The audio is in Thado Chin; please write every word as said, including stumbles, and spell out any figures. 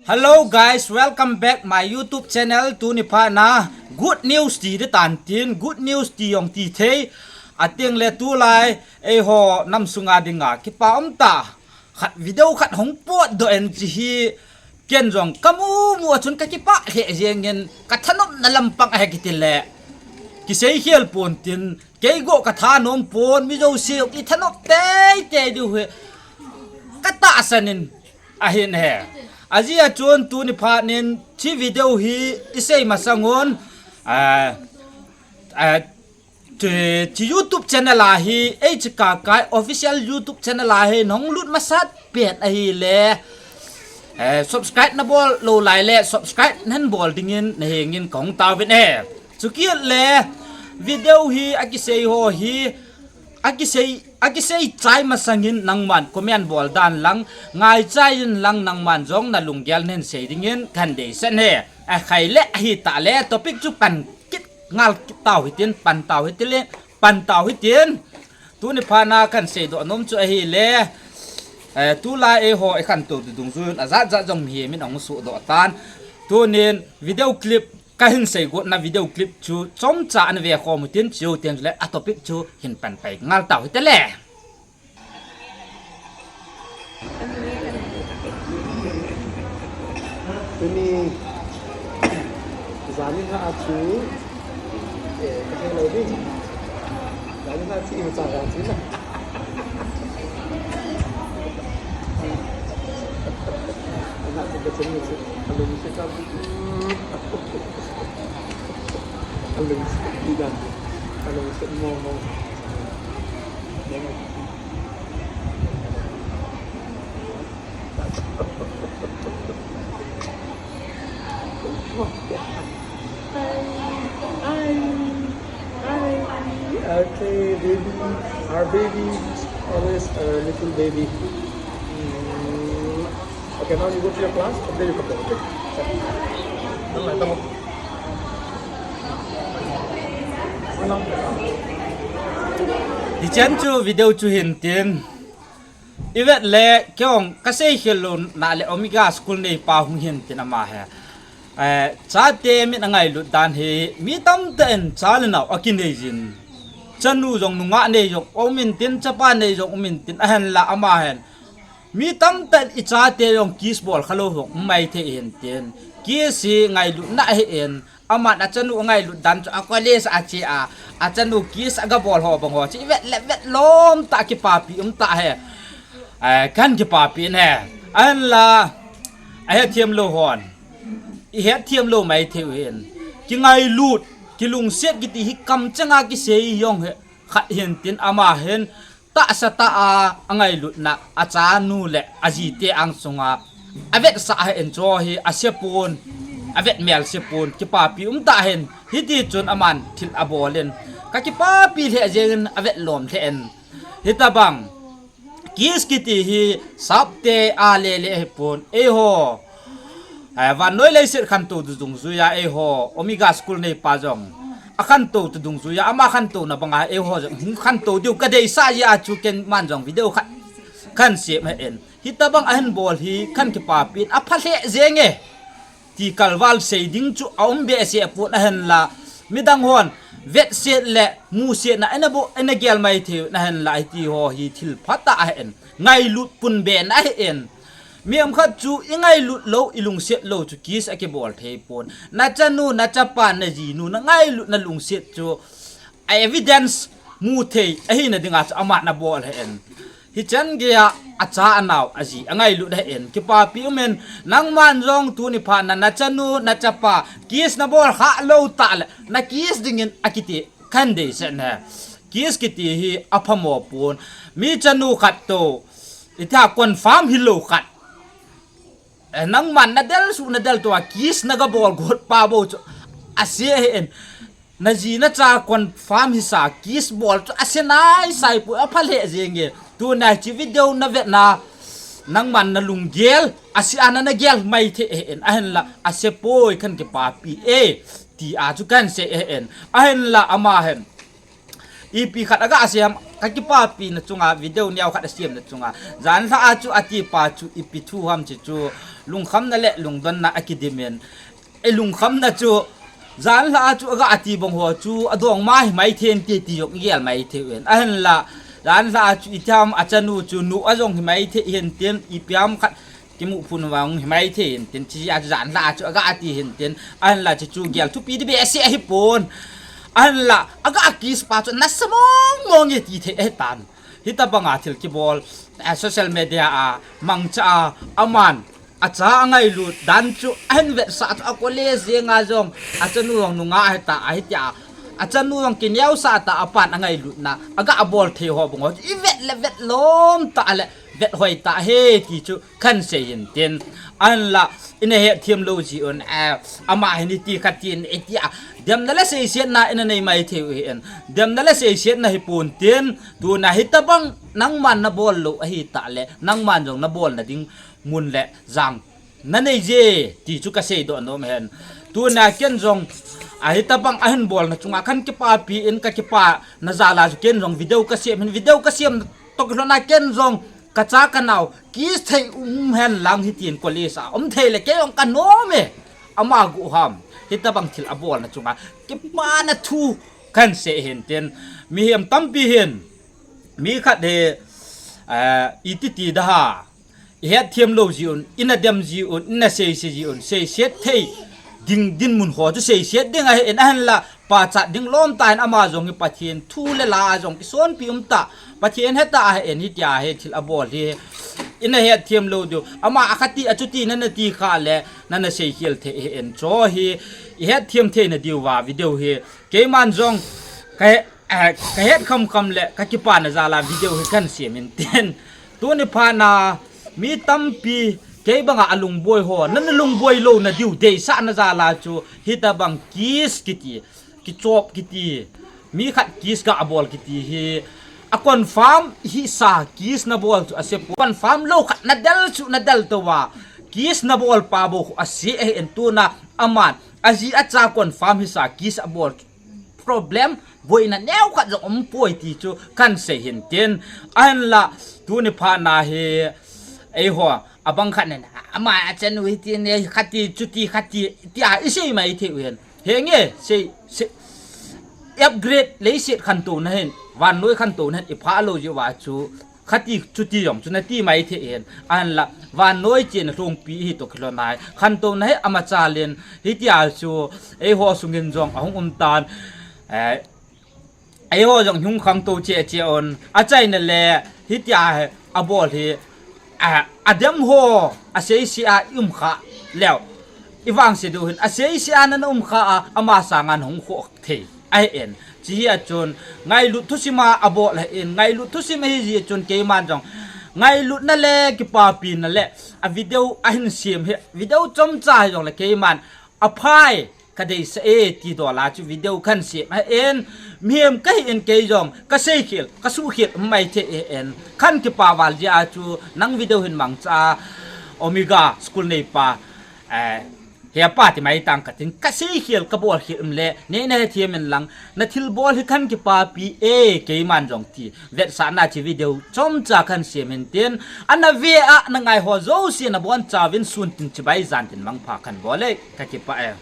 Hello guys, welcome back my YouTube channel. Tuni phat na good news ti di tan tin, good news ti jong ti thei. Ating le tulai eiho nam sunga dinga kipa um tah khat video khat hung potdoh in chi hi ken jong ka mu mu a chun ka kipah lheh jeng in ka thanopna lampang ahi kiti le kisei khel pon tin kei go ka thanom pon mi jouse i thanop tei tei diu hi ka tahsan in ahin he. Ajeh a chun tuni phat nin chi video hi i sei masang un, ah, ah, chi, chi YouTube channel a hi, H K K official YouTube channel a hi, nahung lut masat pen ahile, eh, subscribe na bol lou lai le, subscribe nahin bol dingin, na hengin kahung tauvin e. Chukit le, video hi, akisei ho hi, akisei, akisei chai masangin nangman comment bol dan lang, ngaichai in lang nangman jong na lunggel nahin sei dingin kahin deisah e. Akhai le, ahi tah le, topic chu pan kit ngal kit tau hitin, pan tau hitin le, pan tau hitin. Tuni phat na kahin seidoh nom chu ahile, eh, tulai eiho i khantou dungjuiyin, ajat jat jong mihem in ahung sohdoh tan. Tunin video clip, kahin seigot na video clip chu chomcha ana vekhom utin, chuteng chule a topic chu hin pan pai ngal tau hite le. Tuni, jani na a chu, eh, ka thei lou ding. Jani na chi ma cha ga chi na. Na chu ka chen ni chu. Alung se ka. Alung se ki da. Alung se mo mo. Hi. Hi. Hi. Okay, baby. Our baby. Always a little baby. Mm. Okay, now you go to your class, and then you come back, okay? Bye. Bye. Hichan chu video chu hin tin. I vet le, kei jong ka sei khel lou na le Omega School neipa hung hin tin ama he. Eh, chate min angailut dan hi, mi tamtah in cha le nao akinei jin. Chanu jong nungah nei jong um in tin, chapa nei jong um in tin, ahinla ama hin. Mi tamtah in i chate jong kiss bol kha lou jong um mai thei hin tin. Kiss hi ngailutna ahi in, Aman achanu angailut dan chu a college a che a, achanu kiss aga bol ho bang ho chu i vet le vet lom tah kipapi um tah e. Eh, kahin kipapi in e. Ahinla, ahethem lou hon. I hethem lou mai thei u hin. Kingailut, kilungset kiti hi kamcheng a kisei jong hi khat hin tin ama hin tahsa tah a, angailutna, achanu le ajite angsunga, avetsah ahi in chu hi, ase pon, avet melse pon, kipapi um tah ahin, hiti chun aman thil abol in, ka kipapi lheh jeng in, avet lom lheh in, hitabang, kiss kiti hi, sapte a lele ahi pon, eiho, Eh, vannoi leiset khantou tu dungjuia eiho, Omega School neipa jong. Akhantou tu dungjuia, ama khantouna banga eiho jong. Hung khantou diu ka deisah jeh a chu keima jong video khat kahin sem ahi in. Hitabang ahin bol hi kahin kipapi in apha lheh jeng e. Ti kalval sei ding chu aum behseh pon ahinla. Midang hon vetset le musetna ina bo, ina gel mai thei u ahinla hiti ho hi thil phatah ahi in. Ngailut pun be na ahi in. Mi ham khat chu i ngailut lou, i lungset lou chu kiss akibol thei pon. Na chanu, na chapa, na jinu, na ngailut, na lungset chu a evidence mu thei ahina dinga chu ama na bol ahi in. Hichan geiya acha anao aji angailut ahi in. Kipapi um in nangman jong tuni phat na na chanu, na chapa, kiss na bol kha lou tah le, na kiss dingin akiti kahin deisah e. Kiss kiti hi aphamo pon. Mi chanu khat toh, ita confirm hilou khat. Eh, nangman na del su na del tua kiss na ga bol got pa bou chu. Ase ahi in. Na ji na cha confirm hisa kiss bol chu ase nai sai poi apha lheh jeng e. Tuna chi video na vetna. Nangman na lunggel. Ase ana na gel mai thei ahi in. Ahinla ase poi kahin kipapi e. Ti a chu kahin sei ahi in. Ahinla ama hin. Ipi khat aga asem, ka kipapina chunga, video neo khat asemna chunga. Janlhah a chu atipa chu ipi thu ham chi chu, lungkhamna le lungdonna akidim in. Ei lungkhamna chu, janhi a chu aga ti bang ho chu, adong ma hi maithei inte ti jong igel maithei uvin. Ahinla, janhi a chu itiham achanu chu, nu a jong hi maithei hintin, ipi ham khat kimu phun vang hi maithei hintin, chi a chu janhi a chu aga ti hintin, ahinla chu chu gel thupi ding behseh ahipon. Ahinla, aga kiss pa chu nasa mong mong e ti thei ahitan. Hitabanga thil kibol, eh, social media a, mangcha a, aman, acha angailut dan chu, ahin vetsah chu, a college jenga jong, achanu jong nunga ahita, ahitia, achanu jong kineosah ta, apan angailutna, aga bol thei ho bang ho, ivet le vet lom ta le, vet hoi ta he, ti chu, kahin sei hintin. Ahinla, ina hetthem lou jiuvin, eh, ama hin iti khatin, itia, demna le seisetna ina nei maithei u hin, demna le seisetna hipontin, tuna hitabang, nangman nabol lou ahita le, nangman jong nabolna ding mun le jang nanei je, ti chu kasei doh nom hen. Tuna ken jong, ahitabang ahin bolna chunga kahin kipapi in kakipana jal a chu ken jong video kasem hin, video kasem toh kilhona ken jong kacha kanao kiss thei um hen lang hitin college a um thei le kei jong kanom e. Ama guh ham, hitabang thil abolna chunga kipana thu kahin sei hintin, mihem tampi hin, mi khat hi, eh, iti ti da ha, ihetthem lou jiuvin, ina dem jiuvin, ina seise jiuvin, seiset thei ding dinmun ho chu seiset ding ahin, ahinla pachat ding lom ta hin, ama jong hi Pathen thu le la a jong kisonpi um ta, Pathen heta ahin, hitia hi thil abol hi ina hetthem lou diu, ama akhati achuti nana ti kha le nana seikhel thei hin, chu hi ihetthem theina diuva video hi keiman jong ka, eh, kahet khamkham le kakipana jal a video hi kahin sem hintin. Tuni phatna mi tampi kei banga alungboi ho, nana lungboi louna diu deisahna jal a chu hitabang kiss kiti, kichop kiti, mi khat kiss ga bol kiti hi a confirm hisa kiss nabol chu asepoi. Confirm lou khat nadel chu nadel touva, kiss nabol pa bou khu ase ahin, tuna aman aji acha confirm hisa kiss abol problem, boina neokhat jong umpoi ti chu kahin sei hintin. Ahinla, tuni phatna hi, eiho, abang khat nen, ama achanu hiti ne, khati, chuti, khati, tia isei maithei u hin. Henge, sei, sei, upgrade leiset khantouna hin, vannoi khantouna hin, iphah lou jiuva chu, khati chuti jong chu nati maithei hin, ahinla, vannoi chena lhungpi hi toh kilhona hi, khantouna hi amachal in, hitia chu, eiho sungin jong ahung um tan, eh, eiho jong hung khangtou cheh cheh un, achaina le, hitia hi, abol hi, a, adem ho, aseise a i um kha leu, ivangse diu hin, aseise a nana um kha a, ama sanga nahung khoh thei ahin. Chuhi a chun, ngailut thusim a abol ahin, ngailut thusim ahi jeh chun keiman jong, ngailutna le kipapina le, a video ahin sem hi, video chomcha hijongle keiman, aphai, kadeisah e, ti dol a chu video kahin sem ahin, mihem kahin kei jong, kaseikhel, kasuhkhel um maithei ahin, kahin kipa val jeh a chu, nang video hin mangcha a, Omega school neipa, eh, hepa ti mai tang katin, kaseikhel, kabolkhel um le, neina hethem in lang, nathilbol hi kahin kipapi e, keiman jong ti, vetsahna chu video chomcha kahin sem hintin, ana ve a, nangai ho jouse nabonchauvin sun tin chibai jan tin mangpha kahin bol e, kakipah e.